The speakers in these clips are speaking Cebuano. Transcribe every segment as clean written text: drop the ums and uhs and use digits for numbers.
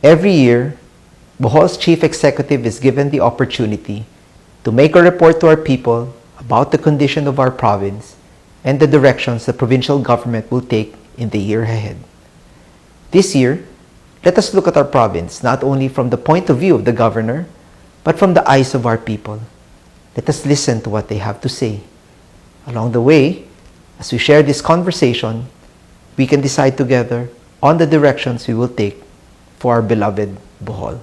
Every year, Bohol's chief executive is given the opportunity to make a report to our people about the condition of our province and the directions the provincial government will take in the year ahead. This year, let us look at our province not only from the point of view of the governor, but from the eyes of our people. Let us listen to what they have to say. Along the way, as we share this conversation, we can decide together on the directions we will take for our beloved Bohol.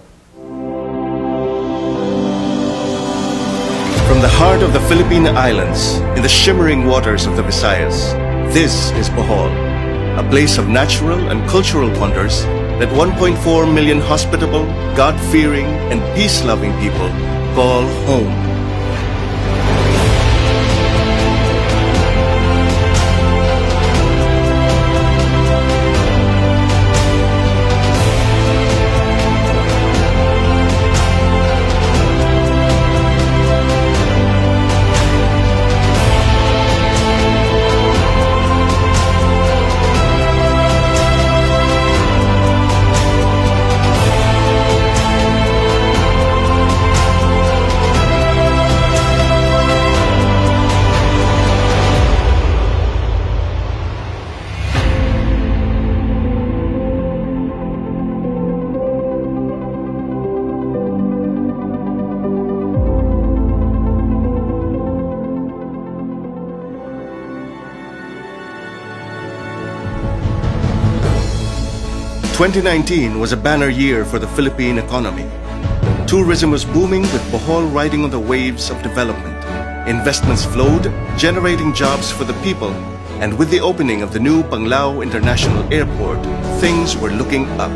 From the heart of the Philippine Islands, in the shimmering waters of the Visayas, this is Bohol, a place of natural and cultural wonders that 1.4 million hospitable, God-fearing, and peace-loving people call home. 2019 was a banner year for the Philippine economy. Tourism was booming, with Bohol riding on the waves of development. Investments flowed, generating jobs for the people, and with the opening of the new Panglao International Airport, things were looking up.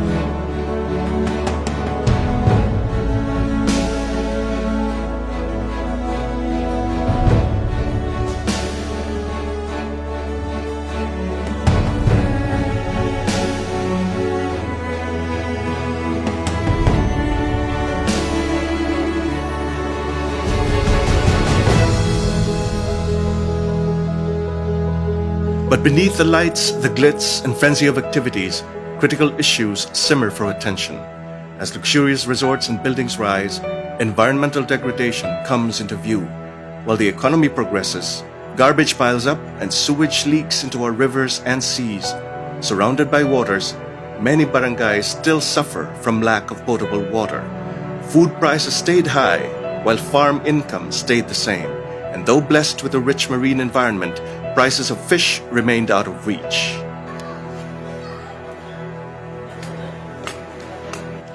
But beneath the lights, the glitz, and frenzy of activities, critical issues simmer for attention. As luxurious resorts and buildings rise, environmental degradation comes into view. While the economy progresses, garbage piles up and sewage leaks into our rivers and seas. Surrounded by waters, many barangays still suffer from lack of potable water. Food prices stayed high, while farm income stayed the same. And though blessed with a rich marine environment, prices of fish remained out of reach.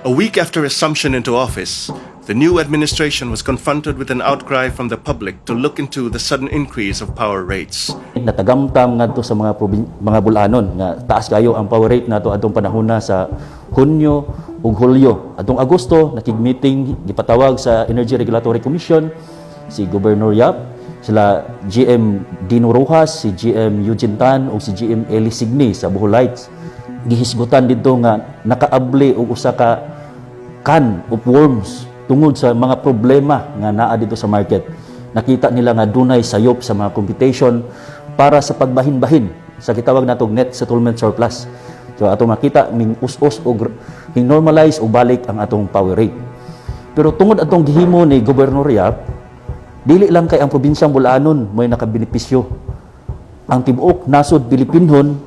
A week after assumption into office, the new administration was confronted with an outcry from the public to look into the sudden increase of power rates. Natagamtam ngadto sa mga bulanon nga taas kayo ang power rate nato atong panahona sa Hunyo ug Hulyo. Atong Agosto, nakig-meeting, gipatawag sa Energy Regulatory Commission si Governor Yap, sila GM Dino Rojas, si GM Eugene Tan ug si GM Eli Signi sa Bohol Lights. Gihisgutan didto nga nakaabli og usa ka can of worms tungod sa mga problema nga naa dito sa market. Nakita nila nga dunay sayop sa mga computation para sa pagbahin-bahin sa gitawag natong net settlement surplus. So atong makita ming us-us og hing normalize o balik ang atong power rate. Pero tungod atong gihimo ni Gobernador Yap, dili lang kay ang probinsyang Bulanon may nakabenepisyo. Ang tibuok nasod Pilipinhon,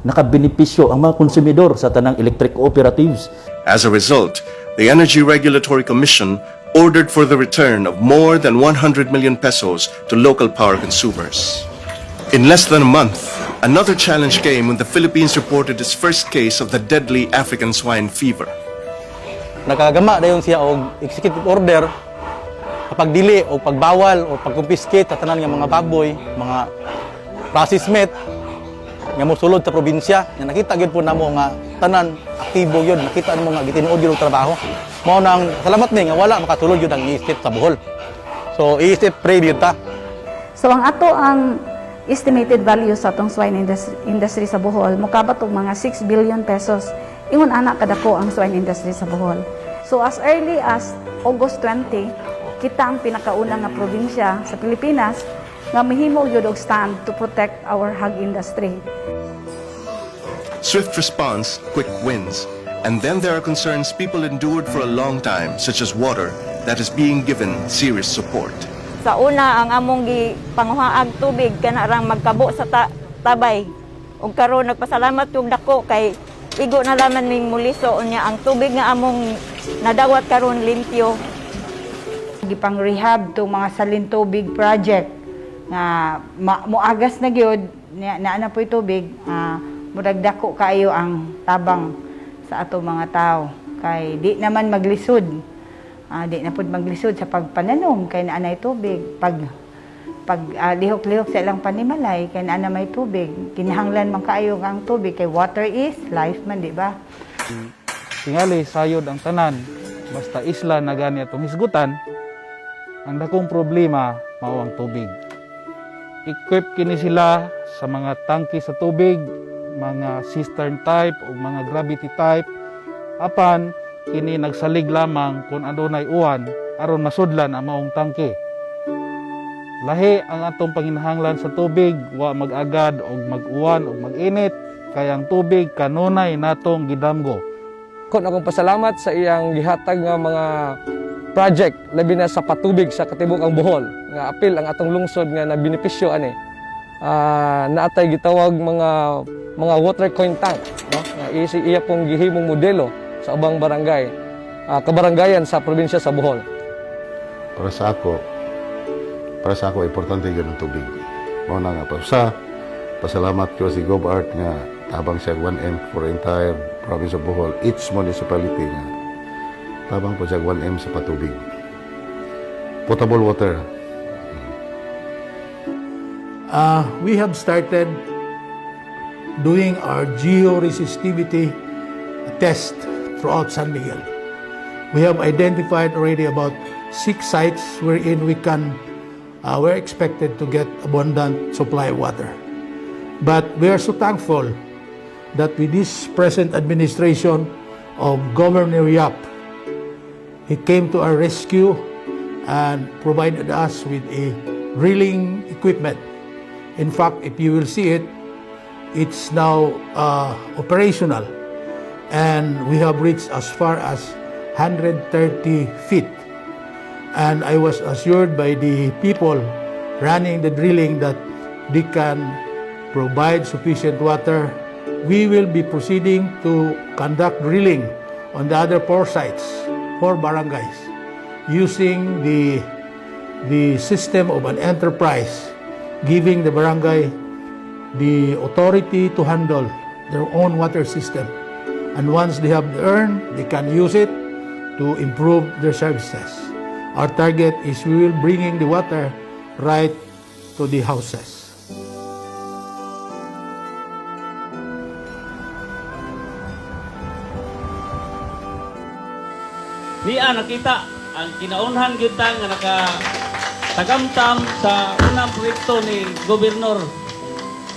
nakabenepisyo ang mga konsumidor sa tanang electric cooperatives. As a result, the Energy Regulatory Commission ordered for the return of more than 100 million pesos to local power consumers. In less than a month, another challenge came when the Philippines reported its first case of the deadly African swine fever. Nakagama dayon siya og executive order kapag dili o pagbawal o pagkumpiskate sa tanan nga mga baboy, mga processed meat nga mosulod sa probinsya. Nga nakita gyud po namo nga tanan aktibo gyud, nakita namo nga gitinuod gyud og trabaho. Mao nang salamat ni nga wala makasulod gyud ang ASF sa Bohol. So ASF free gyud ta. So ang ato ang estimated value sa atong swine industry sa Bohol mokabat og mga 6 billion pesos. Ingon ana kadako ang swine industry sa Bohol. So as early as August 20, kita ang pinakauna nga probinsya sa Pilipinas nga mihimo gyud og stand to protect our hog industry. Swift response, quick wins. And then there are concerns people endured for a long time, such as water, that is being given serious support. Sa una, ang among gi panguhaag tubig kana rang magkabo sa tabay. Ug karon nagpasalamat kog dako kay igo na laman ming muliso, unya ang tubig nga among nadawat karon limpyo. Gipang rehab tong mga salin tubig project nga muagas na gyud naa na po'y tubig, murag dako kaayo ang tabang sa ato mga tao kay di naman maglisod, di na pud maglisod sa pagpananom kay naa nay tubig, pag lihok-lihok sa ilang panimalay kay naa na may tubig. Kinahanglan man kaayo ang tubig kay water is life man, di ba? Tingali sayod ang tanan, basta isla na gani atong hisgutan, ang dakong problema mao ang tubig. Equip kini sila sa mga tangki sa tubig, mga cistern type o mga gravity type, apan kini nagsalig lamang kung adunay uwan aron masudlan ang maong tangke. Lahi ang atong panginahanglan sa tubig, wa mag-agad og mag-uwan og mag-init, kay ang tubig kanunay natong gidamgo. Kon akong pasalamat sa iyang gihatag nga mga project, labi na sa patubig sa katibuk-ang Bohol nga apil ang atong lungsod nga nabenepisyo ani. Naatay gitawag mga water coin tank, no, nga iya pong gihimong modelo sa ubang barangay, kabaranggayan sa probinsya sa Bohol. Para sa ako, importante gyud ang tubig. Mao na nga pa sa pasalamat ko si Gov Art nga tabang siya 1M for entire province of Bohol, each municipality nga tabang po siya 1M sa patubig. Potable water. We have started doing our georesistivity test throughout San Miguel. We have identified already about six sites wherein we're expected to get abundant supply of water. But we are so thankful that with this present administration of Governor Yap, he came to our rescue and provided us with a drilling equipment. In fact, if you will see it, it's now operational and we have reached as far as 130 feet. And I was assured by the people running the drilling that they can provide sufficient water. We will be proceeding to conduct drilling on the other four sites, four barangays, using the system of an enterprise, giving the barangay the authority to handle their own water system. And once they have earned, they can use it to improve their services. Our target is we will bringing the water right to the houses. Niya nakita ang kinaunhan gyud ta nga naka tagamtam sa unang proyekto ni Gobernador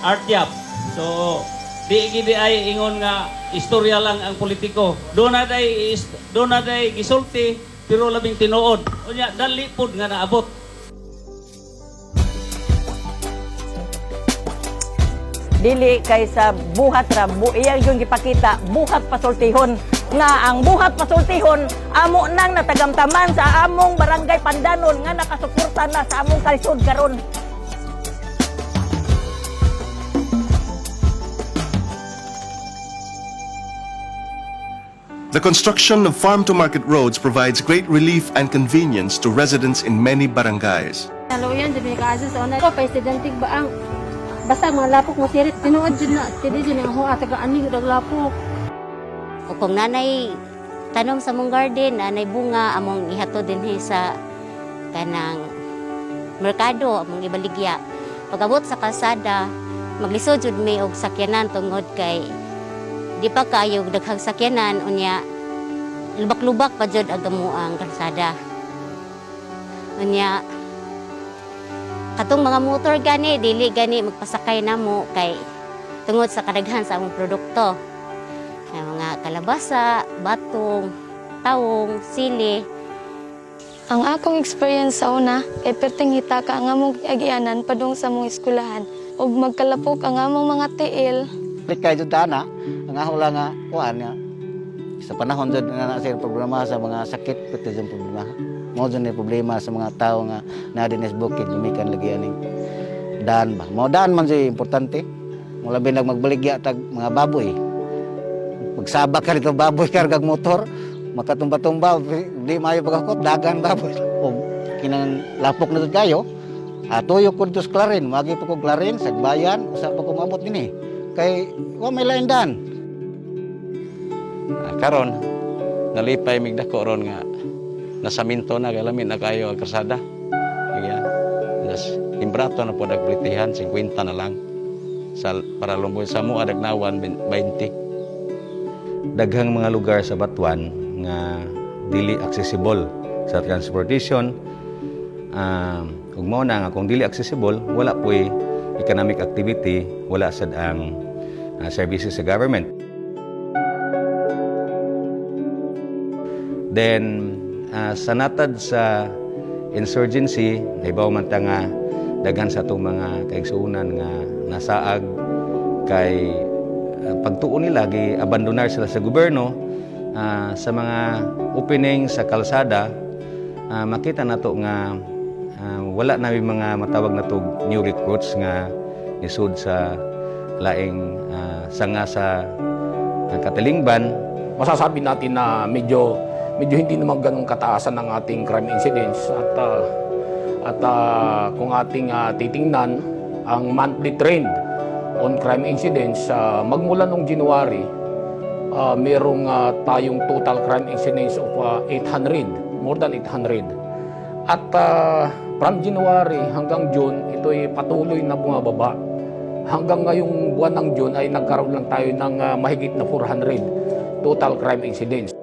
Art Yap. So di gidi ay ingon nga istorya lang ang politiko. Doon na day gisulti pero labing tinuod. Unya dali pud nga naabot. Dili kay sa buhat ra iya yung gipakita buhat pasultihon, nga ang buhat pasultihon amo nang natagamtaman sa among barangay Pandanon nga nakasuporta na sa among kalisod karon. The construction of farm-to-market roads provides great relief and convenience to residents in many barangays. Naluyan jud mi kaayo sa una ko presidente ba ang basta mga lapok mo sirit tinuod jud na tidi jud ang hoa taga ani og lapok. O kung nanay tanom sa mong garden, nanay bunga, among ihatod dinhi sa kanang merkado, among ibaligya. Pag-abot sa kalsada, maglisod jud mi og sakyanan tungod kay di pa kaayo daghang sakyanan, unya lubak-lubak pa jud ang ang kalsada. Unya katong mga motor gani dili gani magpasakay namo kay tungod sa kadaghan sa among produkto. Ang mga kalabasa, batong, tawong, sili. Ang akong experience sa una, kay perting hitaka ang among agianan padung sa among eskwelahan ug magkalapok ang among mga tiil. Kay jud ana, ang ako lang nga kuan nga Sa panahon jud nga na sila problema sa mga sakit, pati jud problema. Mao jud ni problema sa mga tao nga naa dinhi sa bukid gumikan lagi aning daan ba. Mao daan man siya importante. Mo labi nag magbaligya tag mga baboy. Magsabak ka dito baboy kargag motor, makatumba-tumba, di maayo pagkakot, dagan baboy. O kinang lapok na jud kayo, tuyo ko dito sa Clarin, magi pa ko Clarin, Sagbayan, usa pa ko maabot dinhi. Kay wa may lain daan. Karon nalipay mig dako ron nga nasaminto na, kay lami na kayo ang kalsada. Ayan. Tas imbrato na po nagbritihan, 50 na lang. Sa para lumboy sa mo adagnawan 20. Daghang mga lugar sa Batuan nga dili accessible sa transportation, ug mao na nga kung dili accessible, wala po'y economic activity, wala sad ang services sa government. Then sa natad sa insurgency, nahibaw man ta nga daghan sa atong mga kaigsuonan nga nasaag kay pagtuo nila gi-abandonar sila sa gobyerno. Sa mga opening sa kalsada, makita nato nga wala na may mga matawag na tog new recruits nga nisud sa laing sanga sa katilingban. Masasabi natin na medyo medyo hindi naman ganun kataasan ang ating crime incidents at kung ating titingnan ang monthly trend on crime incidents, magmula nung January, merong tayong total crime incidents of 800, more than 800. At from January hanggang June, ito'y patuloy na bumababa. Hanggang ngayong buwan ng June ay nagkaroon lang tayo ng mahigit na 400 total crime incidents.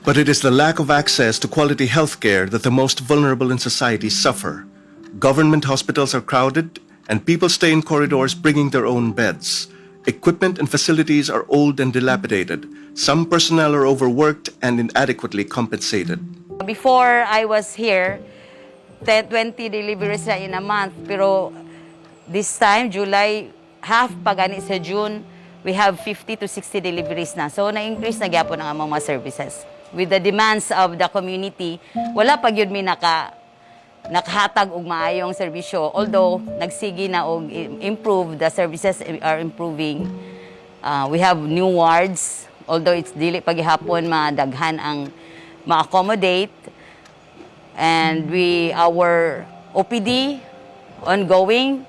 But it is the lack of access to quality healthcare that the most vulnerable in society suffer. Government hospitals are crowded, and people stay in corridors bringing their own beds. Equipment and facilities are old and dilapidated. Some personnel are overworked and inadequately compensated. Before I was here, 10, 20 deliveries na in a month. Pero this time, July, half pa gani sa June, we have 50 to 60 deliveries na. So, na-increase na gyapon ang among mga services. With the demands of the community, wala pa gyud mi nakahatag og maayong serbisyo. Although, nagsige na og improve, the services are improving. We have new wards, although it's dili pa gihapon madaghan ang ma-accommodate. And our OPD, ongoing,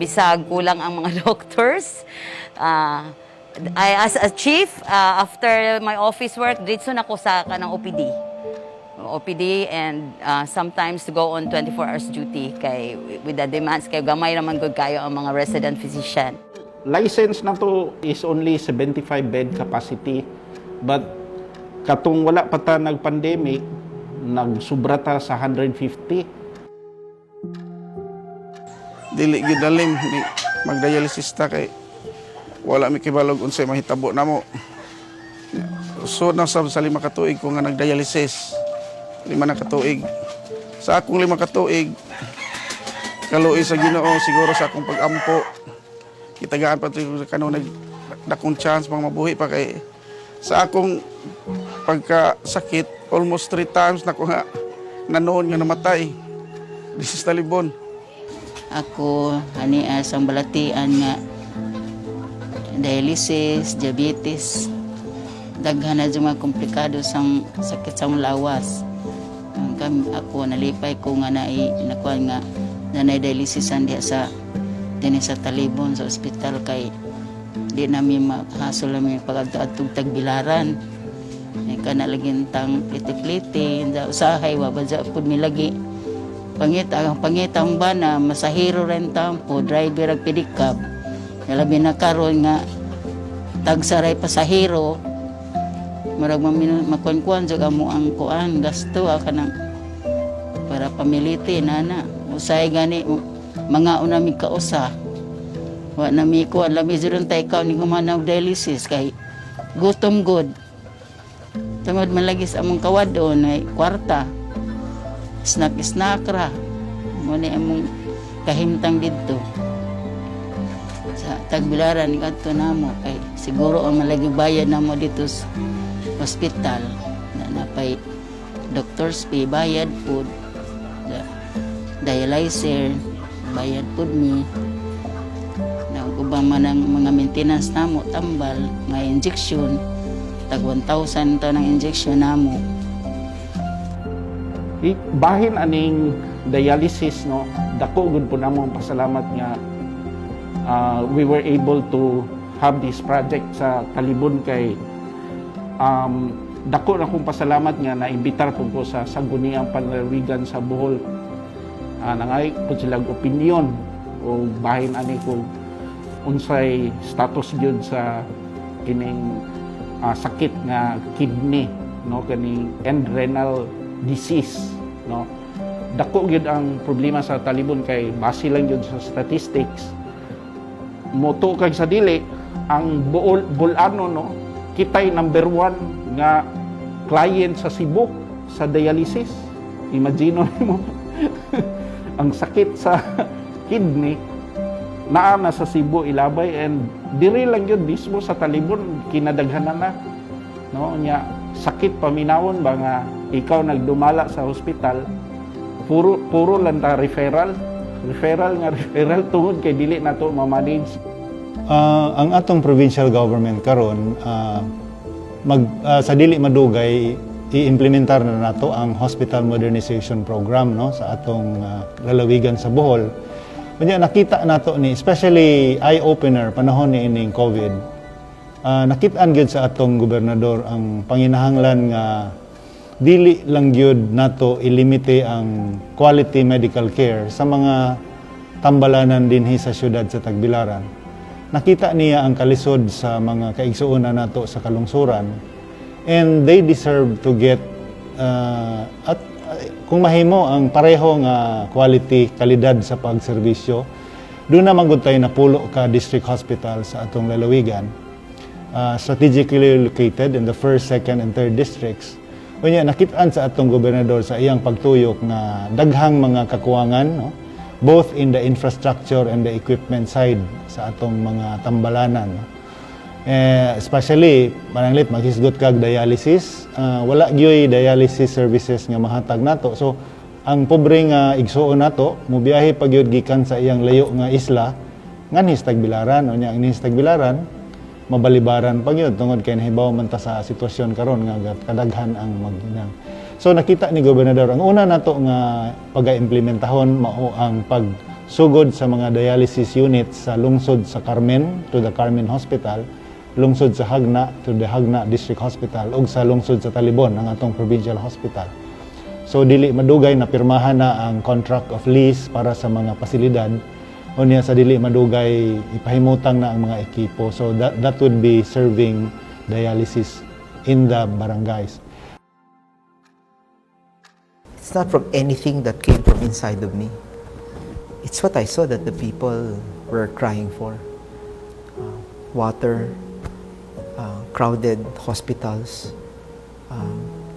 bisag kulang ang mga doctors. I, as a chief, after my office work, diretso na ko sa kanang OPD. OPD and sometimes to go on 24 hours duty kay with the demands kay gamay raman gud kayo ang mga resident physician. License na to is only 75 bed capacity. But katong wala pa ta nag-pandemic, nagsubra ta sa 150. Dili gyud lalim ni magdialysis ta kay wala mi kibalog unsay mahitabo namo. So na sa 5 ka tuig ko nga nagdialysis. 5 na ka tuig. Sa akong 5 ka tuig, kaluoy sa Ginoo siguro sa akong pag-ampo. Gitagaan pa to kanunay dakong chance pang mabuhi pa kay sa akong pagkasakit, almost three times na ko nga nanoon nga namatay. This is Talibon. Ako, ani asang balatian nga dialysis, diabetes, daghan na jud mga komplikado sang sakit sa lawas. Ang kami, ako nalipay ko nga nai nakuan nga nanay dialysisan diha sa dinhi sa Talibon sa ospital kay di nami mahasol namin pag-adto Tagbilaran. Ay kana lagi tang pliti-pliti, usahay wa ba pud mi lagi pangita ang pangita ang bana, masahero rin tampo, driver ag pedicab. Labi na karon nga tagsaray pasahero, murag makuan-kuan jud amo ang kuan gasto kanang para pamiliti nana. Usahay gani mga una mi kausa wa na mi kuan lami jud tay ikaw ni human og dialysis kay gutom good tungod man lagi sa among kawadon ay kwarta, snack snack ra mo ni among kahimtang didto sa Tagbilaran. Kadto namo kay Siguro ang malagi bayad namo dito sa hospital na napay doctor's fee, bayad pud dialyzer, bayad pud mi na ubang man ang mga maintenance namo, tambal, mga injection, tag 1,000 to ng injection namo. Bahin aning dialysis, no, dako gud po namo ang pasalamat nga we were able to have this project sa Talibon kay dako na kong pasalamat nga naimbitar po ko sa Sangguniang Panlalawigan sa Bohol. Nangay po sila opinion o bahin ani kung unsay status gyud sa kining sakit nga kidney, no, kaning end renal disease, no. Dako gyud ang problema sa Talibon kay base lang gyud sa statistics, moto kag sa dili, ang buol bulano, no, kitay number one nga client sa Cebu sa dialysis. Imagine mo, ang sakit sa kidney naa na sa Cebu ilabay and diri lang yun mismo sa Talibon kinadaghanan na, no. Nya sakit paminawon ba nga ikaw nagdumala sa hospital, puro puro lang ta referral, referral nga referral tungod kay dili nato ma-manage. Ang atong provincial government karon, mag sa dili madugay i-implementar na nato ang hospital modernization program, no, sa atong lalawigan sa Bohol. Unya nakita nato ni, especially eye opener panahon ni ining COVID. Nakitaan gyud sa atong gobernador ang panginahanglan nga dili lang gyud nato ilimite ang quality medical care sa mga tambalanan dinhi sa syudad sa Tagbilaran. Nakita niya ang kalisod sa mga kaigsuonan nato sa kalungsuran and they deserve to get at kung mahimo ang pareho nga quality, kalidad sa pagserbisyo. Duna man gud tay 10 ka district hospital sa atong lalawigan, strategically located in the first, second, and third districts. Unya nakitaan sa atong gobernador sa iyang pagtuyok nga daghang mga kakuwangan, no, both in the infrastructure and the equipment side sa atong mga tambalanan, no. Eh, especially pananglit maghisgot kag dialysis, wala gyoy dialysis services nga mahatag nato. So ang pobre nga igsuon nato mobiyahe pa gyud gikan sa iyang layo nga isla nganhi sa Tagbilaran. Unya ang sa Tagbilaran mabalibaran pa gyud tungod kay nahibaw man ta sa sitwasyon karon nga kadaghan ang maginang. So nakita ni gobernador, ang una nato nga pag-implementahon mao ang pagsugod sa mga dialysis units sa lungsod sa Carmen, to the Carmen Hospital, lungsod sa Jagna, to the Jagna District Hospital, ug sa lungsod sa Talibon, ang atong provincial hospital. So dili madugay na pirmahan na ang contract of lease para sa mga pasilidad. Unya sa dili madugay ipahimutang na ang mga ekipo. So that would be serving dialysis in the barangays. It's not from anything that came from inside of me. It's what I saw that the people were crying for. Water, crowded hospitals,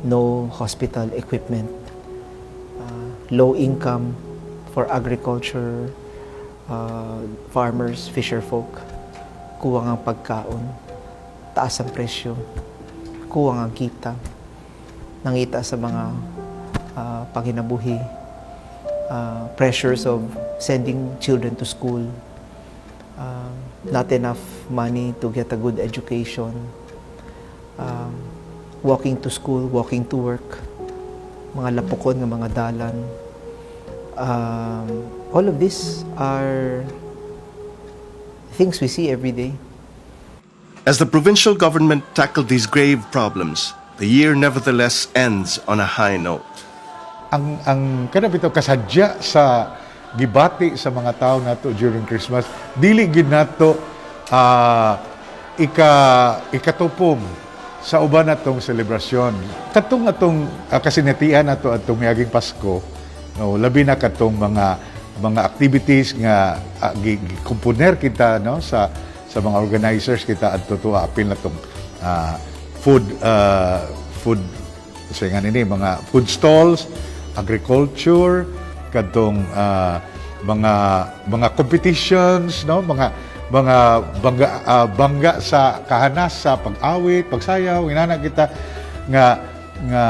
no hospital equipment, low income for agriculture, farmers, fisher folk, kuwang ang pagkaon, taas ang presyo, kuwang ang kita, nangita sa mga panginabuhi, pressures of sending children to school, not enough money to get a good education, walking to school, walking to work, mga lapokon nga mga dalan. All of these are things we see every day. As the provincial government tackled these grave problems, the year nevertheless ends on a high note. Ang kana bitaw kasadya sa gibati sa mga tao nato during Christmas, dili gid nato ikatupom sa uban natong selebrasyon. Katong atong kasinatian nato atong miaging Pasko, no, labi na katong mga activities nga gikomponer kita, no, sa mga organizers kita adto to, apil na tong food sa nga nini mga food stalls, agriculture, kadtong mga competitions, no, mga mga bangga, bangga sa kahanas sa pag-awit, pagsayaw, inana kita nga nga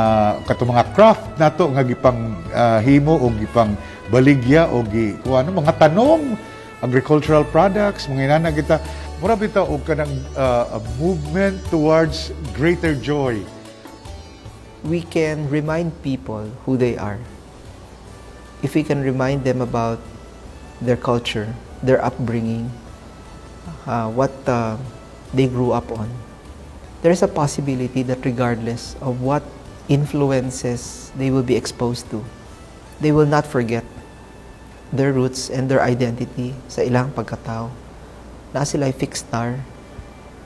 katong mga craft nato nga gipang himo o gipang baligya o gi kuan mga tanom, agricultural products, mga inana kita, mura bitaw og kanang a movement towards greater joy. We can remind people who they are. If we can remind them about their culture, their upbringing, what they grew up on, there's a possibility that regardless of what influences they will be exposed to, they will not forget their roots and their identity sa ilang pagkatao. Naa sila'y fixed star,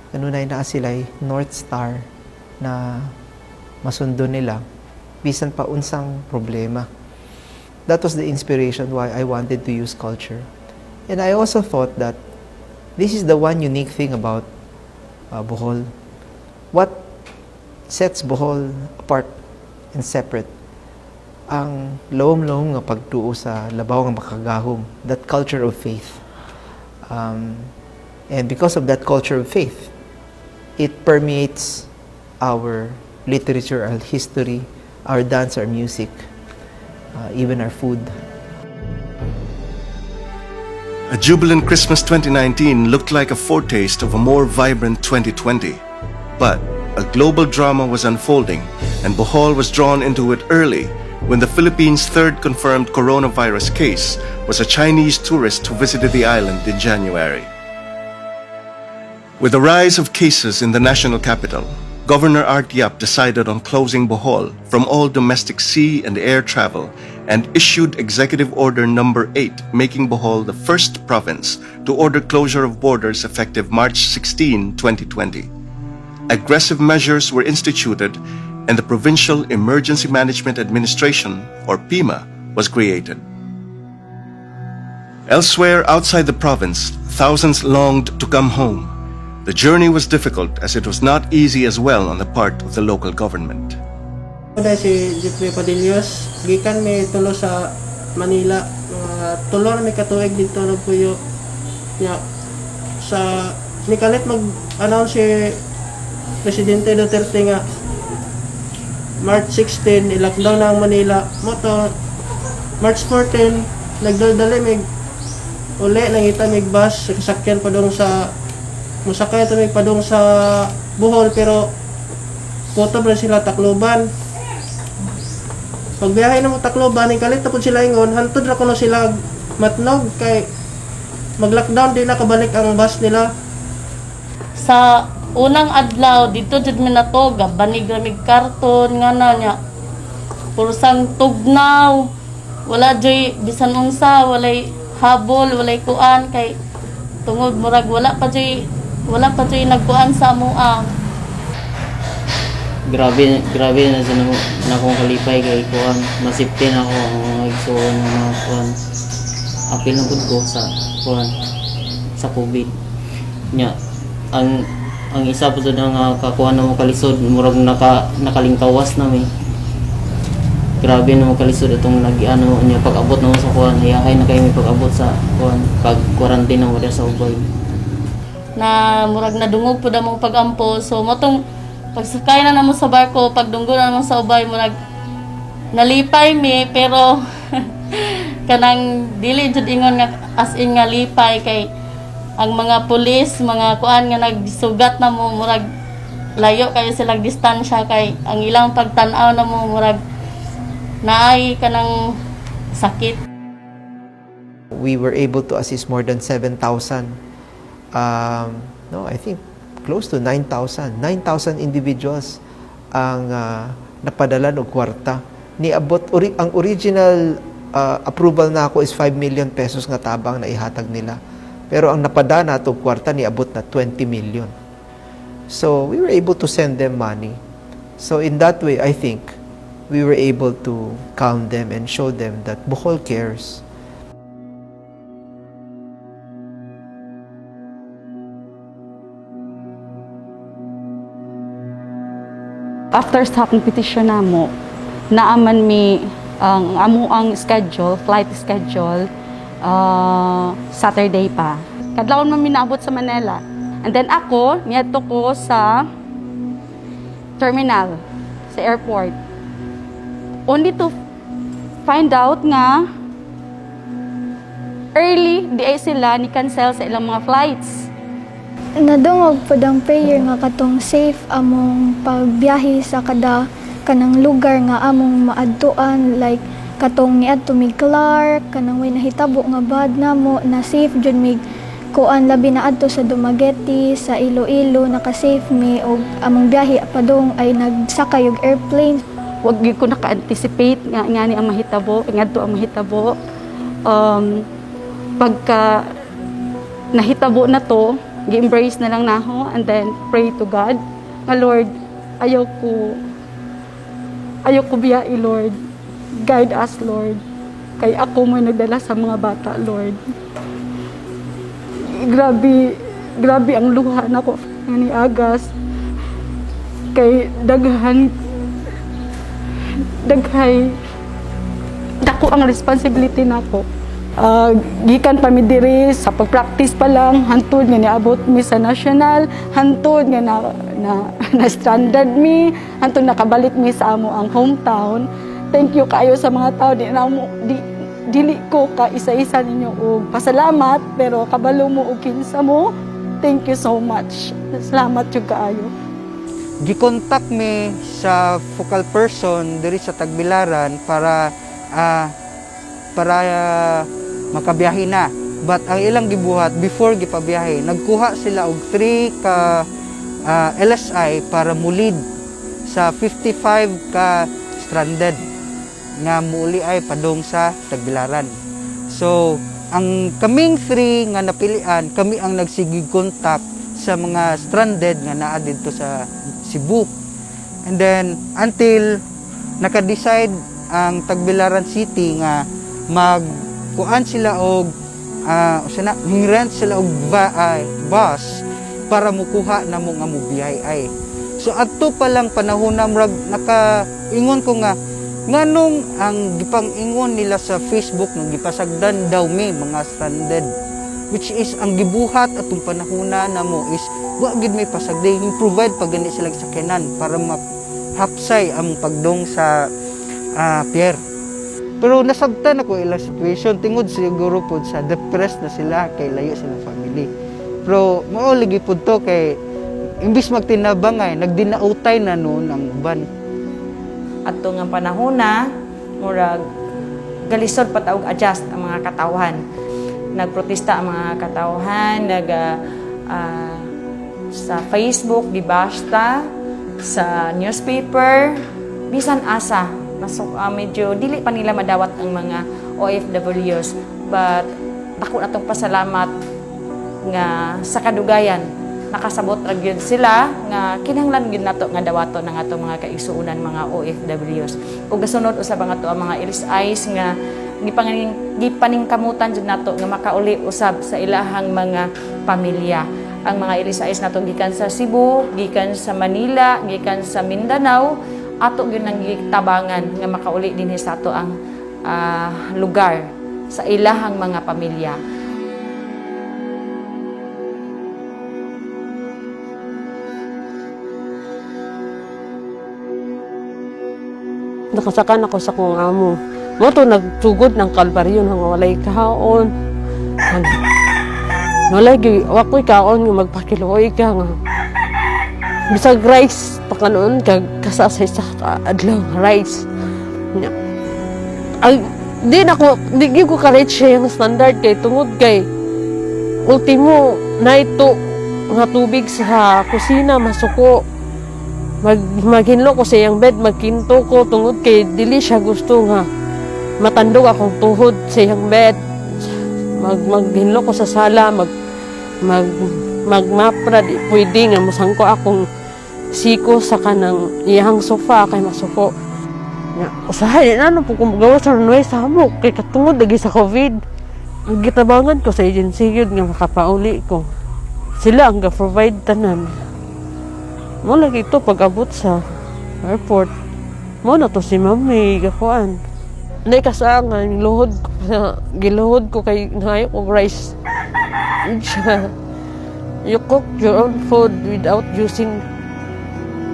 kanunay naa sila'y north star na masundon nila bisan pa unsang problema. That was the inspiration why I wanted to use culture. And I also thought that this is the one unique thing about Bohol. What sets Bohol apart and separate? Ang lawom-lawom nga pagtuo sa labaw nga makagahom, that culture of faith. And because of that culture of faith, it permeates our literature, our history, our dance, our music, even our food. A jubilant Christmas 2019 looked like a foretaste of a more vibrant 2020. But a global drama was unfolding, and Bohol was drawn into it early when the Philippines' third confirmed coronavirus case was a Chinese tourist who visited the island in January. With the rise of cases in the national capital, Governor Art Yap decided on closing Bohol from all domestic sea and air travel and issued Executive Order Number 8, making Bohol the first province to order closure of borders effective March 16, 2020. Aggressive measures were instituted and the Provincial Emergency Management Administration, or PEMA, was created. Elsewhere outside the province, thousands longed to come home. The journey was difficult as it was not easy as well on the part of the local government. Dahil si Jeffrey Padillos, gikan mi tulo sa Manila, mga 3 na mi katuig dito nagpuyo. Nya sa nikalit mag-announce si Presidente Duterte nga March 16 i-lockdown na ang Manila. Mao to March 14 nagdaldali mig uli, nangita mig bus, sakyan padung sa musakay ta mig padung sa Bohol, pero kutob ra sila Tacloban. Pagbiyahe na mo Tacloban, kalit na pud sila ingon, hantod ra kuno sila Matnog kay mag-lockdown, di na kabalik ang bus nila. Sa unang adlaw dito jud mi nato, gabanig ra mig karton nga na nya. Pursang tugnaw. Wala joy bisan unsa, walay habol, walay kuan kay tungod murag wala pa joy nagkuan sa amoa. Grabe, grabe na sa na akong kalipay kay kuan, masipti na ako ang mga igsuon ng mga kuan, apil na pud ko sa kuan, sa COVID nya. Ang isa pa jud nga kakuan na mo kalisod, murag nakalingkawas na mi. Grabe na mo kalisod itong nag-ano niya pag abot na mo sa kuan, hayahay na kayo mi pag abot sa kuan, pag quarantine na mo diya sa Ubay. Na murag nadungog pud among pagampo. So mao tong pagsakay na namo sa barko, pagdunggo na namo sa Ubay, murag nalipay mi, pero kanang dili jud ingon nga as in nga lipay kay ang mga pulis, mga kuan nga nagsugat na mo, murag layo kayo silang distansya kay ang ilang pagtan-aw na mo murag naay kanang sakit. We were able to assist more than 7,000. No, I think close to 9,000. 9,000 individuals ang napadalan og kwarta. Niabot ang original approval na ako is 5 million pesos nga tabang na ihatag nila. Pero ang napada nato og kwarta niabot na 20 million. So we were able to send them money. So in that way, I think we were able to calm them and show them that Bohol cares. After sa competition namo, naaman mi ang amo ang schedule, flight schedule, Saturday pa. Kadlawon man mi naabot sa Manila. And then ako, niadto ko sa terminal, sa airport. Only to find out nga early diay sila ni cancel sa ilang mga flights. Nadungog pod ang prayer nga katong safe among pagbiyahe sa kada kanang lugar nga among maadtuan, like katong niadto mig Clark, kanang way nahitabo nga bad namo, na safe jud mig kuan, labi na adto sa Dumaguete, sa Iloilo, naka-safe mi og among biyahe padung ay nagsakay og airplane. Wag gyud ko naka-anticipate nga ngani ang mahitabo, ngadto ang mahitabo. Pagka nahitabo na to, gi-embrace na lang nako and then pray to God nga, "Lord, ayaw ko biyai, Lord. Guide us, Lord. Kay ako mo nagdala sa mga bata, Lord." Grabe, grabe ang luha nako nga ni agas. Kay daghan daghay dako ang responsibility nako. Gikan pa mi diri sa pag-practice pa lang hantod nga niabot mi sa national, hantod nga na stranded mi, hantod nakabalik mi sa amo ang hometown. Thank you kaayo sa mga tao. Di na mo di dili ko ka isa-isa ninyo og pasalamat, pero kabalo mo og kinsa mo. Thank you so much. Salamat jud kaayo. Gikontak mi sa focal person diri sa Tagbilaran para makabiyahe na. But ang ilang gibuhat before gipabiyahe, nagkuha sila og 3 ka LSI para mulid sa 55 ka stranded nga muuli ay padung sa Tagbilaran. So, ang kaming 3 nga napilian, kami ang nagsigig contact sa mga stranded nga naa didto sa Cebu. And then until naka-decide ang Tagbilaran City nga magkuan sila og na rent sila og bus para mukuha na mo nga mobiyahe ay. So adto pa lang panahon na murag nakaingon ko nga nganong ang gipang-ingon nila sa Facebook nga gipasagdan daw mi mga stranded, which is ang gibuhat atong panahona namo is wa gid may pasagdan, provide pa gani sila sakyanan para mahapsay ang pagdong sa pier. Pero nasabtan ako ilang situation tingod siguro pod sa depressed na sila kay layo silang family. Pero mao lagi pod to kay imbis magtinabangay, nagdinautay na noon ang uban. Adto nga panahon na murag galisod pa ta og adjust ang mga katawhan. Nagprotesta ang mga katawhan, nag sa Facebook gibasta, sa newspaper, bisan asa masuk, medyo dili pa nila madawat ang mga OFWs, but dako natong pasalamat nga sa kadugayan nakasabot ra gyud sila nga kinahanglan gyud nato nga dawaton ang atong mga kaigsuonan, mga OFWs. Ug gasunod usab ang ato ang mga LSIs nga gipaningkamutan jud nato nga makauli usab sa ilahang mga pamilya. Ang mga LSIs nato gikan sa Cebu, gikan sa Manila, gikan sa Mindanao, ato gyud nang gitabangan nga makauli dinhi sa ato ang lugar sa ilahang mga pamilya. Nakasakan ako sa kong amo. Mo to nagsugod ng kalbaryo nga walay kaon. Walay gyud, wa ko'y kaon nga magpakiluoy ka nga. Bisag rice pa kanoon kag kasa sa isa ka adlaw nga rice. Nya. Ang di na ko di gyud ko ka-reach yung standard kay tungod kay ultimo na ito nga tubig sa kusina masuko, maghinlo ko sa iyang bed, magkinto ko tungod kay dili siya gusto nga matandog akong tuhod sa iyang bed. Maghinlo ko sa sala, mag mag magmapra, di pwede nga musangko akong siko sa kanang iyang sofa kay masuko. Nya, usahay na no po kung magawas sa runway sa hamok kay katungod lagi sa COVID. Ang gitabangan ko sa agency yun nga makapauli ko. Sila ang ga-provide tanan. Mo lagi ito pag abot sa airport. Mo na to si mami gakuan. Nay kasangan luhod ko sa giluhod ko kay nahayo og rice. Siya, you cook your own food without using.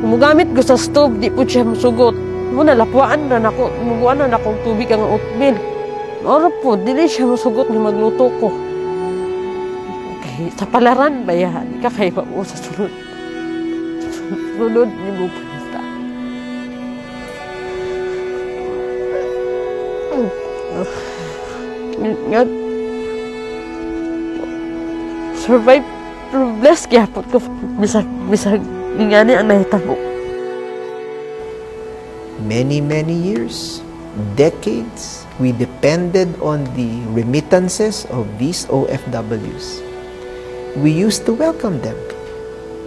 Mugamit ko sa stove, di po siya musugot. Mao na lapwaan na nako, mubuan na nakong tubig ang oatmeal. Oro po, dili siya musugot nga magluto ko. Okay, sa palaran ba yan? Kakaiba mo sa sunod. Sunod ni mo palita. Nga, survive, pero blessed gyapon ko. Bisag, bisag, ingani ang nahitabo. Many, many years, decades, we depended on the remittances of these OFWs. We used to welcome them.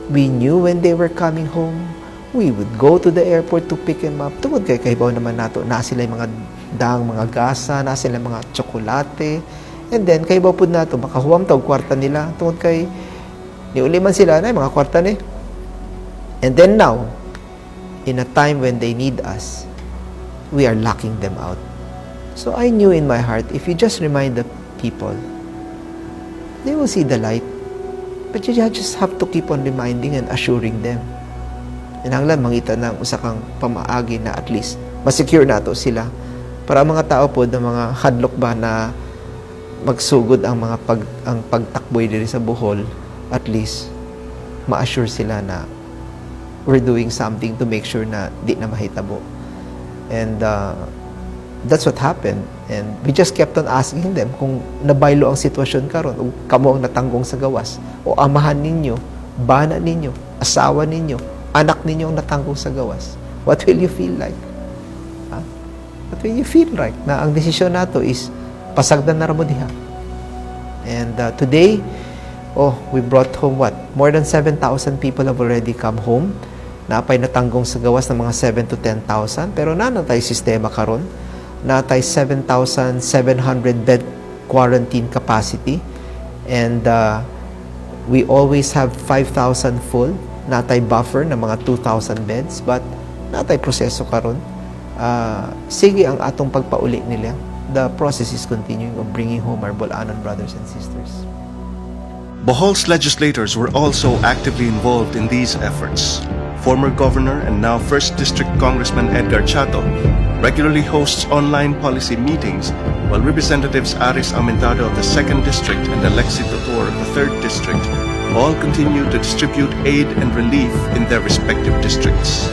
We knew when they were coming home. We would go to the airport to pick them up. Tungod kay kahibaw naman nato, naa sila mga daang mga gasa, naa sila mga tsokolate. And then, kahibaw pud nato, makahuwam ta og kwarta nila. Tungod kay, niuli man sila na mga kwarta ni. And then now, in a time when they need us, we are locking them out. So I knew in my heart, if you just remind the people, they will see the light. But you just have to keep on reminding and assuring them. Kinahanglan mangita ng usa kang pamaagi na at least masecure nato sila para ang mga tao po na mga hadlok ba na magsugod ang pagtakboy diri sa Bohol, at least ma-assure sila na we're doing something to make sure na di na mahitabo. And that's what happened. And we just kept on asking them kung nabaylo ang sitwasyon karon o kamo ang natanggong sa gawas o amahan ninyo, bana ninyo, asawa ninyo, anak ninyo ang natanggong sa gawas. What will you feel like? Ha? What will you feel like? Na ang desisyon nato is pasagdan na ra mo diha. And today, oh, we brought home what? More than 7,000 people have already come home. Naa pay natanggong sa gawas ng mga 7 to 10,000. Pero naa na tay sistema karon. Naa tay 7,700 bed quarantine capacity. And we always have 5,000 full. Naa tay buffer na mga 2,000 beds. But naa tay proseso karon. Sige ang atong pagpauli nila. The process is continuing of bringing home our Bol-anon brothers and sisters. Bohol's legislators were also actively involved in these efforts. Former governor and now 1st District Congressman Edgar Chatto regularly hosts online policy meetings, while Representatives Aris Aumentado of the 2nd District and Alexi Totor of the 3rd District all continue to distribute aid and relief in their respective districts.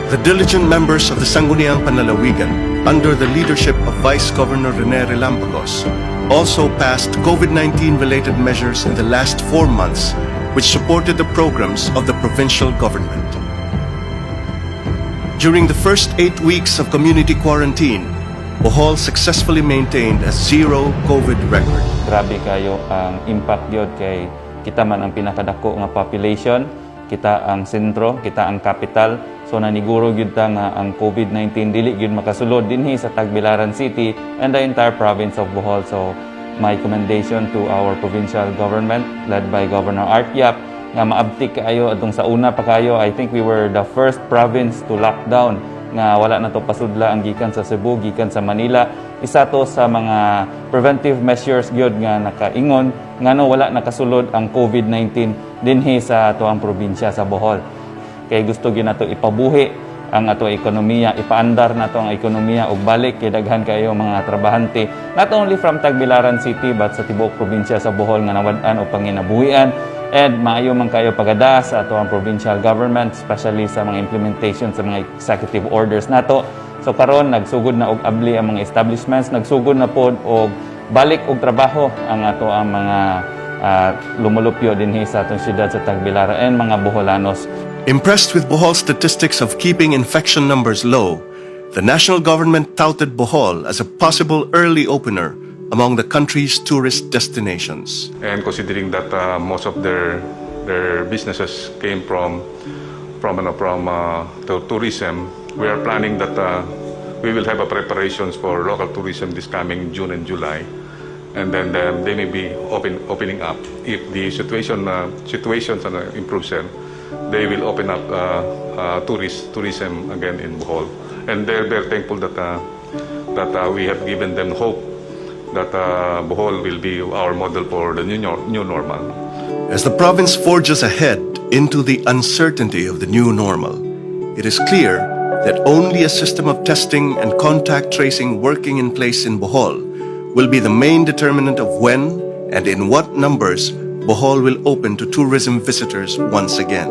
The diligent members of the Sangguniang Panlalawigan, under the leadership of Vice Governor Rene Relampagos, also passed COVID-19 related measures in the last 4 months, which supported the programs of the provincial government. During the first 8 weeks of community quarantine, Bohol successfully maintained a zero COVID record. Grabe kayo ang impact gyud kay kita man ang pinakadako nga population, kita ang sentro, kita ang capital. So naniguro gyud ta nga ang COVID-19 dili gyud makasulod dinhi sa Tagbilaran City and the entire province of Bohol. So my commendation to our provincial government led by Governor Art Yap nga maabtik kaayo atong sa una pa kayo. I think we were the first province to lock down nga wala na to pasudla ang gikan sa Cebu, gikan sa Manila. Isa to sa mga preventive measures gyud nga nakaingon ngano wala nakasulod ang COVID-19 dinhi sa atoang probinsya sa Bohol. Kay gusto gyud nato ipabuhi ang ato ekonomiya, ipaandar nato ang ekonomiya ug balik kay daghan kayo mga trabahante not only from Tagbilaran City but sa tibuok probinsya sa Bohol nga nawad-an og panginabuhian. And maayo man kayo pagada sa ato ang provincial government, especially sa mga implementation sa mga executive orders nato. So karon nagsugod na og abli ang mga establishments, nagsugod na pod og balik og trabaho ang ato ang mga lumulupyo dinhi sa atong syudad sa Tagbilaran and mga Boholanos. Impressed with Bohol's statistics of keeping infection numbers low, the national government touted Bohol as a possible early opener among the country's tourist destinations. And considering that most of their businesses came from ano, from the tourism, we are planning that we will have a preparations for local tourism this coming June and July, and then they may be opening up if the situations improves. Sir, they will open up tourism again in Bohol, and they're very thankful that we have given them hope. that Bohol will be our model for the new normal. As the province forges ahead into the uncertainty of the new normal, it is clear that only a system of testing and contact tracing working in place in Bohol will be the main determinant of when and in what numbers Bohol will open to tourism visitors once again.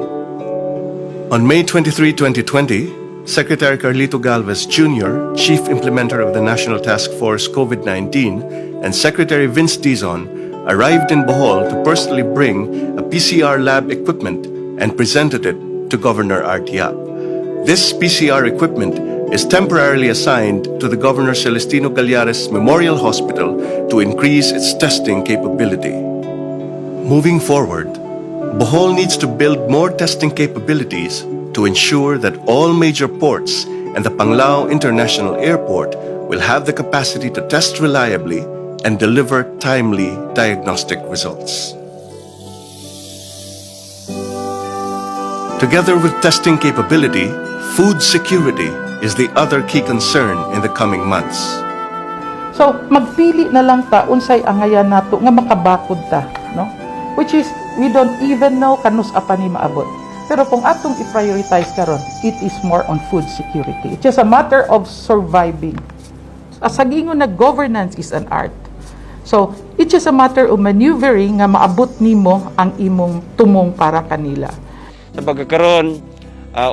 On May 23, 2020, Secretary Carlito Galvez Jr., Chief Implementer of the National Task Force COVID-19, and Secretary Vince Dizon arrived in Bohol to personally bring a PCR lab equipment and presented it to Governor Art Yap. This PCR equipment is temporarily assigned to the Governor Celestino Gallares Memorial Hospital to increase its testing capability. Moving forward, Bohol needs to build more testing capabilities to ensure that all major ports and the Panglao International Airport will have the capacity to test reliably and deliver timely diagnostic results. Together with testing capability, food security is the other key concern in the coming months. So, magpili na lang ta unsay angayan nato nga makabakod ta, no? Which is we don't even know kanus-a pa ni maabot. Pero kung atong i-prioritize karon, it is more on food security. It's just a matter of surviving. Sa giingon na governance is an art. So, it's just a matter of maneuvering nga maabot nimo ang imong tumong para kanila. Sa pagkakaron,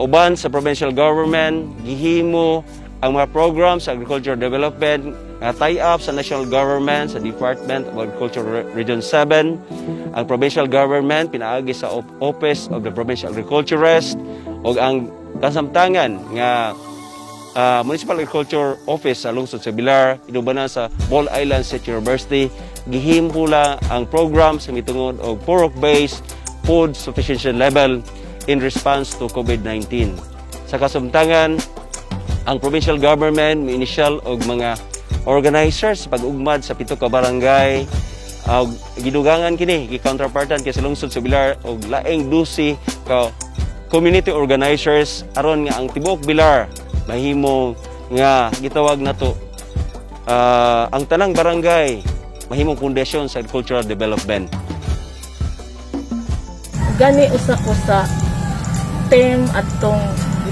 uban sa provincial government, gihimo ang mga program sa agricultural development nga tie up sa national government, sa Department of Agriculture Region 7, ang provincial government pinaagi sa Office of the Provincial Agriculturist ug ang kasamtangan nga Municipal Agriculture Office sa lungsod sa Bilar, inubanan sa Bohol Island State University, gihimo ang program sa mitungod og purok-based food sufficiency level in response to COVID-19. Sa kasumtangan, ang provincial government may initial og mga organizers sa pag-ugmad sa pito ka barangay og gidugangan kini, gi-counterpartan kay sa lungsod sa Bilar og laing 12 ka community organizers aron nga ang tibuok Bilar mahimo nga gitawag nato ang tanang barangay mahimong pundasyon sa agricultural development. Gani usa ko sa team atong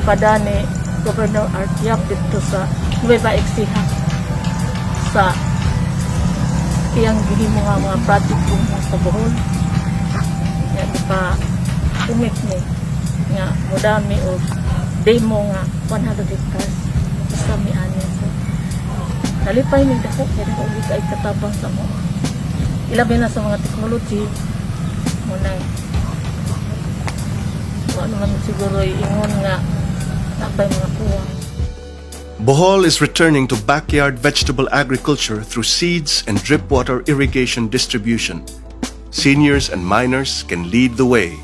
ipadani Governor Art Yap dito sa Nueva Ecija sa iyang gihimo nga mga project mo sa Bohol. Nga di pa umit ni nga modami og demo nga 100 hectares sa mi ani. So nalipay mi dako kay dako gyud kay katabang sa mo. Ilabi na sa mga technology mo nang wa naman siguro ingon nga napay mga kuwang. Bohol is returning to backyard vegetable agriculture through seeds and drip water irrigation distribution. Seniors and minors can lead the way.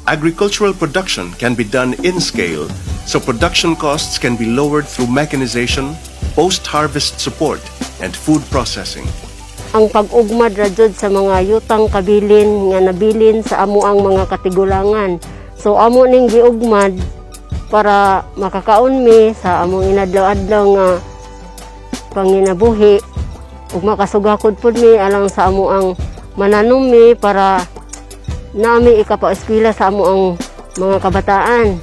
Agricultural production can be done in scale, so production costs can be lowered through mechanization, post-harvest support, and food processing. Ang pag-ugmad ra jud sa mga yutang kabilin nga nabilin sa amo ang mga katigulangan. So amo ning giugmad para makakaon mi sa among inadlaw-adlaw nga panginabuhi ug makasugakod pud mi alang sa amo ang mananom mi para nami ikapaeskwela sa amo ang mga kabataan.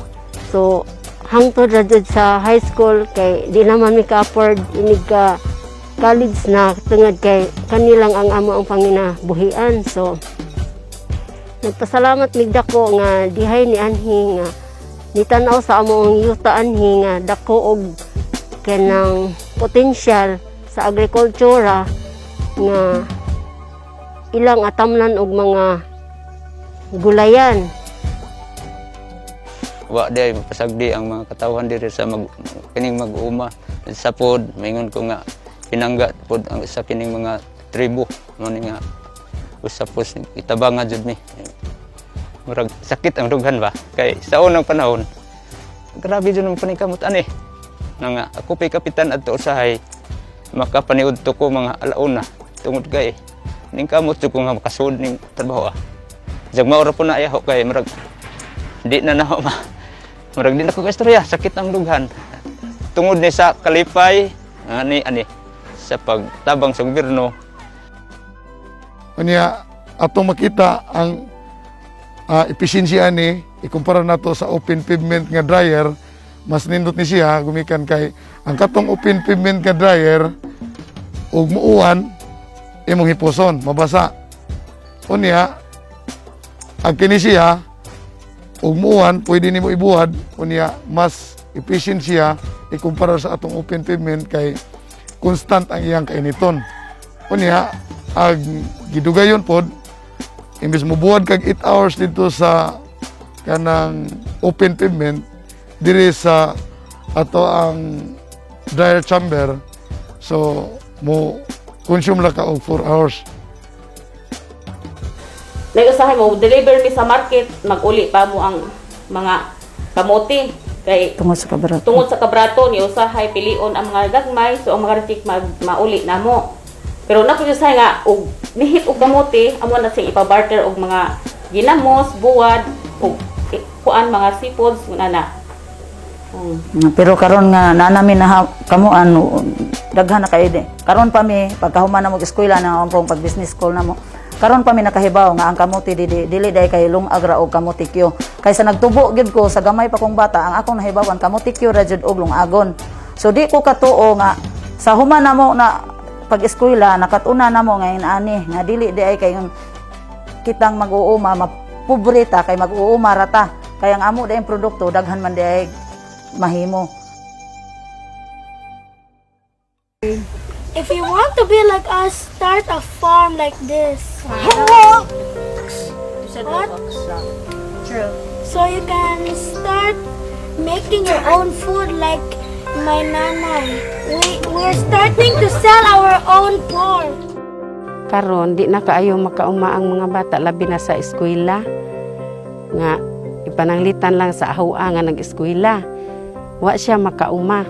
So hangtod ra jud sa high school kay di naman mi ka-afford inig ka college na tungod kay kanilang ang amo ang panginabuhian. So nagpasalamat mig dako nga dihay ni anhi nga nitan-aw sa amo ang yuta anhi nga dako og kanang potensyal sa agrikultura nga ilang atamnan og mga gulayan. Wa di ay mapasagdi ang mga katawhan diri sa mag, kining mag-uuma sa pod. Maingon ko nga pinangga pod ang sa kining mga tribo mo ni nga usa po itabangan jud mi. Murag sakit ang dughan ba kay sa unang panahon grabe jud ang panikamot ani na nga ako pay kapitan adto usahay makapaniud to ko mga alauna tungod kay ning kamot jud ko nga makasud ning trabaho ah. Jag mao ra po na ayaho kay murag di na naho ma murag di na ko kaistorya, sakit ang dughan tungod ni sa kalipay ani ani sa pagtabang sa gobyerno. Unya atong makita ang efficiency ani ikumpara nato sa open pavement nga dryer, mas nindot ni siya gumikan kay ang katong open pavement nga dryer, ug muuwan, imong hipuson mabasa. Unya ang kini siya, ug muuwan, pwede nimo ibuhad. Unya mas efficient siya ikumpara sa atong open pavement kay constant ang iyang kainiton. Unya ag gidugayon pod, imbes mobuhad kag 8 hours dito sa kanang open pavement, diri sa ato ang dryer chamber, so mo consume lang ka og 4 hours. Nag-usahay mo deliver mi sa market, mag-uli pa mo ang mga kamote kay tungod sa kabrato. Tungod sa kabrato ni usahay pilion ang mga gagmay, so ang mga reject mag mauli na mo. Pero na usahay nga og nihit og kamote, amo na siyang ipa-barter og mga ginamos, buwad og kuan, mga seafoods na. Pero karon nga naa nami na kamo ano, daghan na kayo di. Karon pa mi pagkahuman na mo eskwela na ang pag business school na mo. Karon pa mi nakahibaw nga ang kamote di, di dili day kay lungag ra og kamote Q. Kaysa nagtubo gyud ko sa gamay pa kong bata, ang akong nahibawan kamote Q ra jud og lungagon. So di ko katuo nga sa human na mo na pag eskwela, nakat-una na mo ngayon ani nga dili di ay kay kitang mag-uuma mapobre ta kay mag-uuma ra ta. Kaya ang amo dayong produkto daghan man di ay mahimo. If you want to be like us, start a farm like this. What? True. So you can start making your own food like my nanay. We're starting to sell our own pork. Karon di na kaayo makauma ang mga bata, labi na sa eskwela nga ipananglitan lang sa ahua nga nag-eskwela. Wa siya makauma.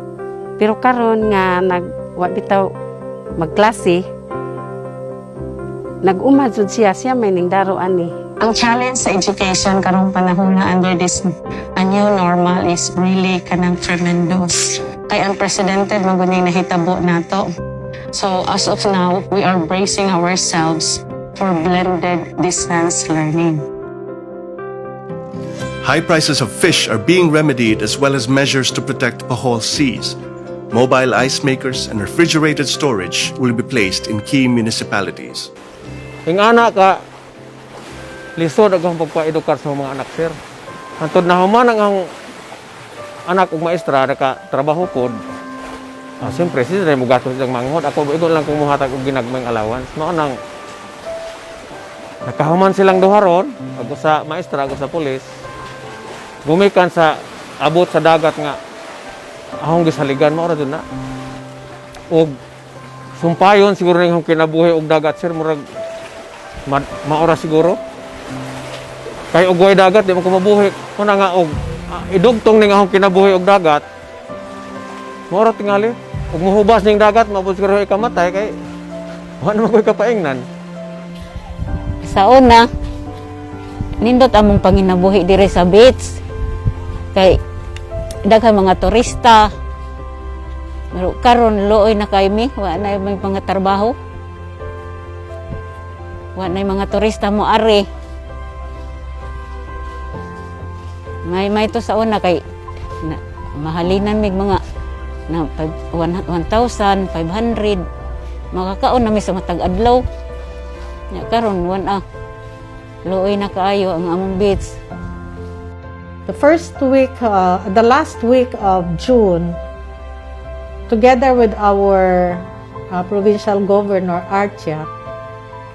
Pero karon nga nag wa bitaw magklase, nag-uma jud siya, siya may ningdaro ani. Ang challenge sa education karong panahon na under this a new normal is really kanang tremendous. Kay unprecedented man gud ning nahitabo nato. So as of now, we are bracing ourselves for blended distance learning. High prices of fish are being remedied, as well as measures to protect Bohol seas. Mobile ice makers and refrigerated storage will be placed in key municipalities. Ingana ka lisod ang pagpaedukar sa mga anak, sir. Hantod na human ang anak og maestra, naka trabaho pod. Ah, siyempre, sila mo gastos silang manghod. Ako, igo lang kung muhatag og ginagmayng allowance. Mao nang nakahuman silang duha ron, ako sa maestra, ako sa pulis. Gumikan sa abot sa dagat nga akong gisaligan, mao ra dun na. Og sumpayon siguro ning akong kinabuhi og dagat, sir, murag maora siguro. Kay og way dagat, di man ko mabuhi. Kuna nga og idugtong ning akong kinabuhi og dagat. Maora tingali. Ug muhubas ning dagat, maabot siguro ikamatay kay wa naman ko'y kapaingnan. Sa una, nindot among panginabuhi dire sa beach. Kay daghan mga turista. Pero karon luoy na kay mi, wa na may mga trabaho. Wa na mga turista mo ari. May to sa una kay na, mahalinan mig mga na 1,500, makakaon na mi sa matag adlaw. Nya karon wan ah. Luoy na kaayo ang among beach. The first week, the last week of June, together with our provincial governor, Artia,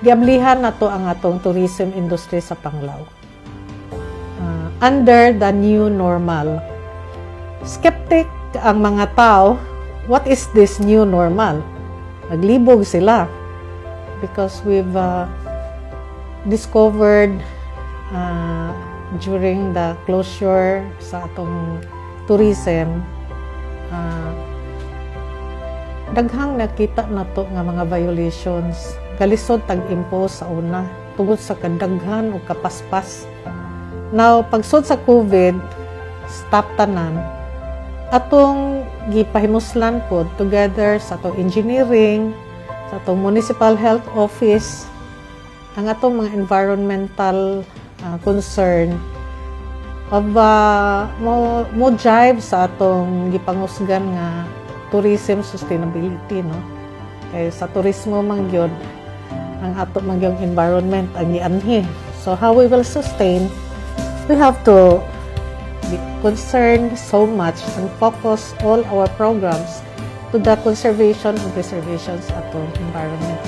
giablihan na to ang atong tourism industry sa Panglao under the new normal. Skeptic ang mga tao, what is this new normal? Naglibog sila because we've discovered during the closure sa atong tourism, daghang nakita na to nga mga violations. Kalisod tag-impose sa una tungod sa kadaghan o kapaspas. Now, pagsud sa COVID, stop tanan. Atong gipahimuslan pod together sa atong engineering, sa atong municipal health office, ang atong mga environmental concern of mo jive sa atong gipangusgan nga tourism sustainability, no? Kay sa turismo man gyud ang ato man gyud environment ang gianhi. So how we will sustain, we have to be concerned so much and focus all our programs to the conservation and preservation sa atong environment.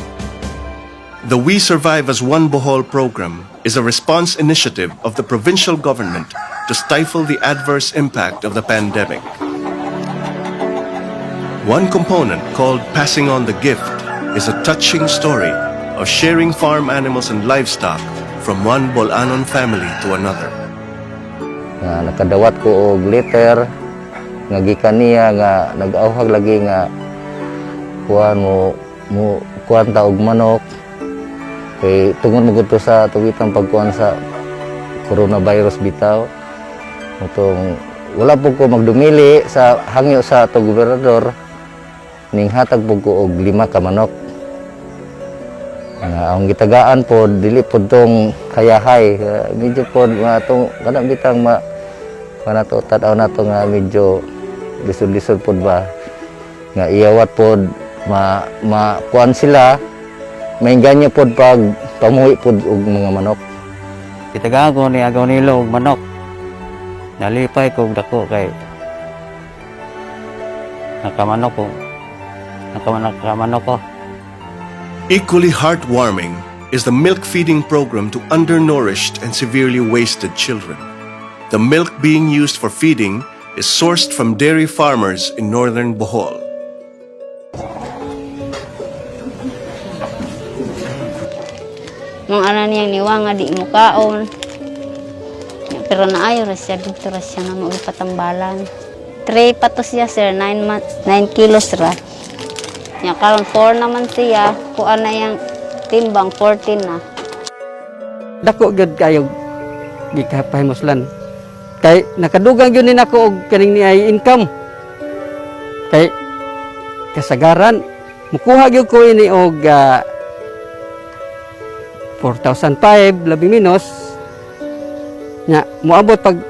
The We Survive as One Bohol program is a response initiative of the provincial government to stifle the adverse impact of the pandemic. One component, called Passing on the Gift, is a touching story of sharing farm animals and livestock from one Bol-anon family to another. Nga nakadawat ko og letter nga gikan niya nga nag-auhag lagi nga kuan mo kuan ta og manok kay tungod mo gud to sa tuwitang pagkuan sa coronavirus bitaw. Utong wala po ko magdumili sa hangyo sa ato gobernador, ning hatag po ko og 5 ka manok nga ang gitagaan po dili po tong hayahay. Medyo po nga tong kanang bitang ma kanato tan-aw nato nga medyo lisod-lisod pod ba nga iyawat pod ma ma kuan sila, maingganyo pod pag pamuhi pod og mga manok. Gitagaan ko ni Agaw Nilo og manok. Nalipay ko og dako kay nakamanok ko. Nakamanok ko. Equally heartwarming is the milk feeding program to undernourished and severely wasted children. The milk being used for feeding is sourced from dairy farmers in northern Bohol. Mga ana niyang niwa nga di mo kaon. Pero naayo ra siya, dito ra siya na magipatambalan. 3 pa to siya, sir, 9 months, 9 kilos ra. Nya karon 4 naman siya, kuan na yang timbang 14 na. Dako gyud kayo gikapahimuslan. Kay nakadugang gyud ni nako og kaning ni ay income. Kay kasagaran mukuha gyud ko ini og 4,005 labi minus. Nya moabot pag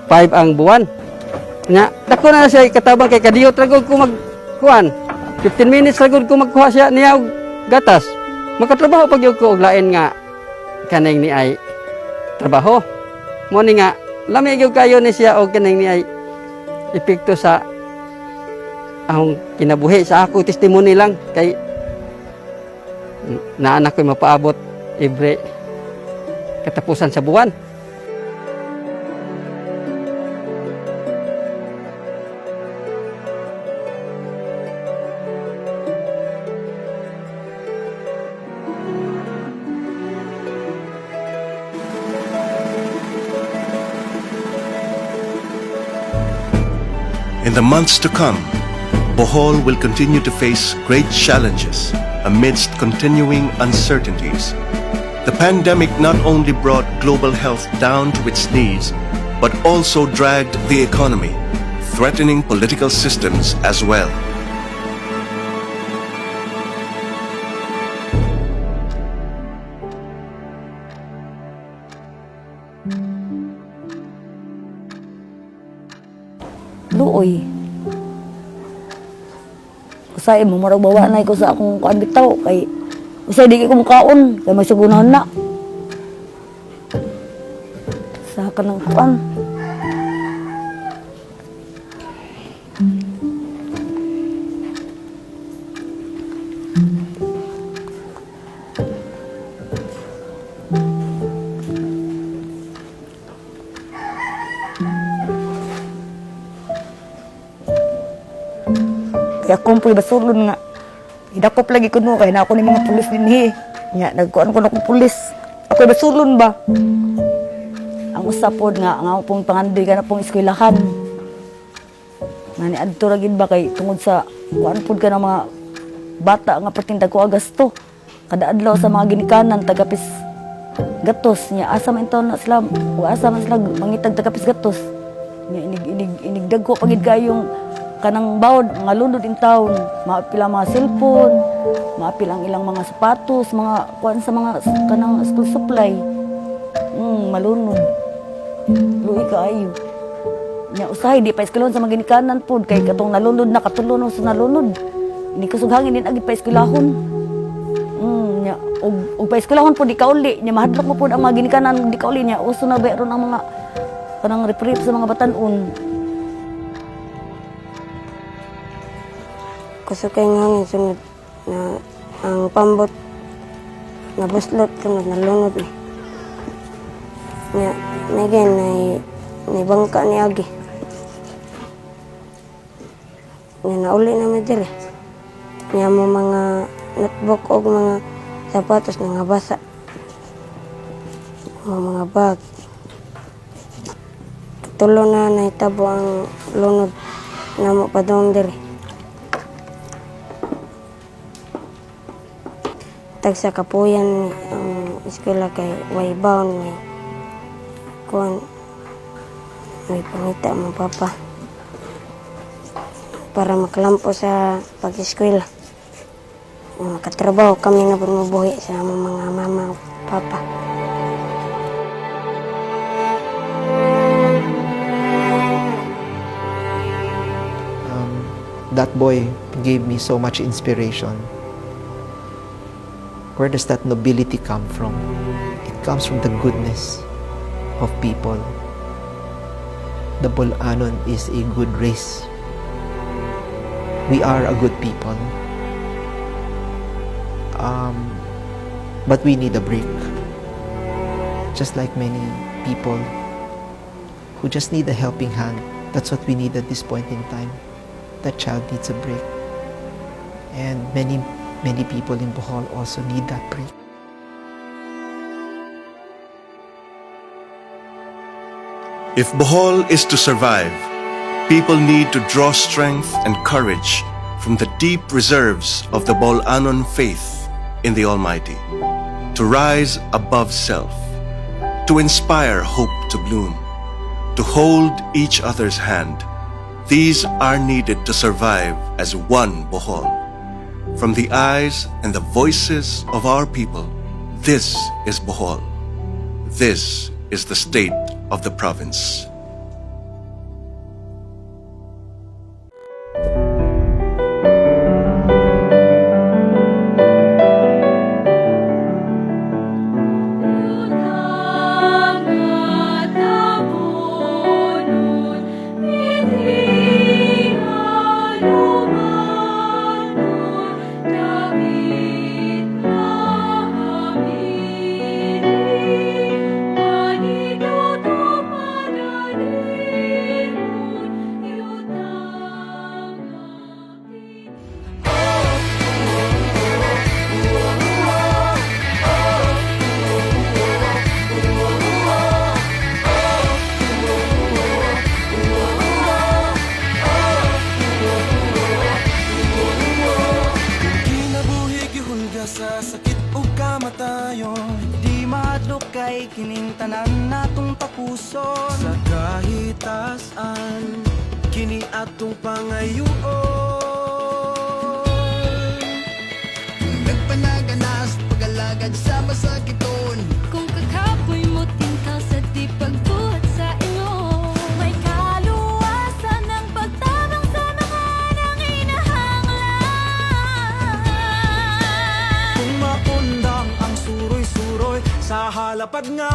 5 ang buwan. Nya dako na siya katabang kay kadiyot ra gud ko magkuan. 15 minutes ra gud ko magkuha siya niya og gatas. Makatrabaho pag gyud ko og lain nga kaning ni ay trabaho. Mo ni nga lami gyud kayo ni siya og kaning ni ay epekto sa akong kinabuhi sa ako testimony lang kay naa na ko'y mapaabot every katapusan sa buwan. In the months to come, Bohol will continue to face great challenges amidst continuing uncertainties. The pandemic not only brought global health down to its knees, but also dragged the economy, threatening political systems as well. Luoy. Usay mo murag bawa na ko sa akong kuan bitaw kay usay di ko mukaon kay magsugunan na. Sa kanang kuan. Kaya akong po'y basulon nga idakop lagi ko no kay na ako ni mga pulis dinhi. Nya nagkuan ko na kong pulis. Ako'y basulon ba? Ang usa pod nga ang akong pong pangandoy ka na pong eskwelahan. Nga ni adto ra gid ba kay tungod sa kuan pod ka ng mga bata nga perting dagko gasto. Kada adlaw sa mga ginikanan tagapis gatos nya asa man intawn na sila o asa man sila mangitag tagapis gatos. Nya inig inig inig dagko pagid kayong kanang bawod mga lunod in town, maapil ang mga cellphone, maapil ang ilang mga sapatos, mga kuan sa mga kanang school supply. Malunod. Luoy kaayo. Nya usahay di pa eskwelahon sa mga ginikanan pod kay katong nalunod na katulo sa nalunod. Ini kusog hangin din agid pa eskwelahon. Nya og pa eskwelahon pod di kauli, nya mahadlok mo pod ang mga ginikanan di kauli nya uso na ba ron ang mga kanang rip sa mga batan-on. Kusog kay hangin sunod na ang pambot nabuslot sunod nalunod ni. Nya nagay nay bangka ni agi. Nya nauli na mi diri. Nya mo mga notebook og mga sapatos nga basa. Mo mga bag. Tulo na nahitabo ang lunod namo padung diri. Tag sa kapuyan ang eskwela kay way bound may kuan may pangita mo papa para makalampo sa pag-eskwela. Makatrabaho kami na mabuhi sa among mga mama ug papa. That boy gave me so much inspiration. Where does that nobility come from? It comes from the goodness of people. The Bol-anon is a good race. We are a good people. But we need a break. Just like many people who just need a helping hand. That's what we need at this point in time. That child needs a break. And many, many people in Bohol also need that break. If Bohol is to survive, people need to draw strength and courage from the deep reserves of the Bol-anon faith in the Almighty, to rise above self, to inspire hope to bloom, to hold each other's hand. These are needed to survive as one Bohol. From the eyes and the voices of our people, this is Bohol. This is the state of the province. Kinabuhi gihulga sa sakit ug kamatayon. Di mahadlok kay kining tanan natong tapuson. Sa kahitasan kini atong pangayuon. Nagpanaganas pag-alagad sa masakiton. Kung kakapoy mo tingkal sa di pagbuhat sa ingon. May kaluwasan ng pagtabang sa mga nanginahanglan. Kung maundang ang suroy-suroy sa halapad nga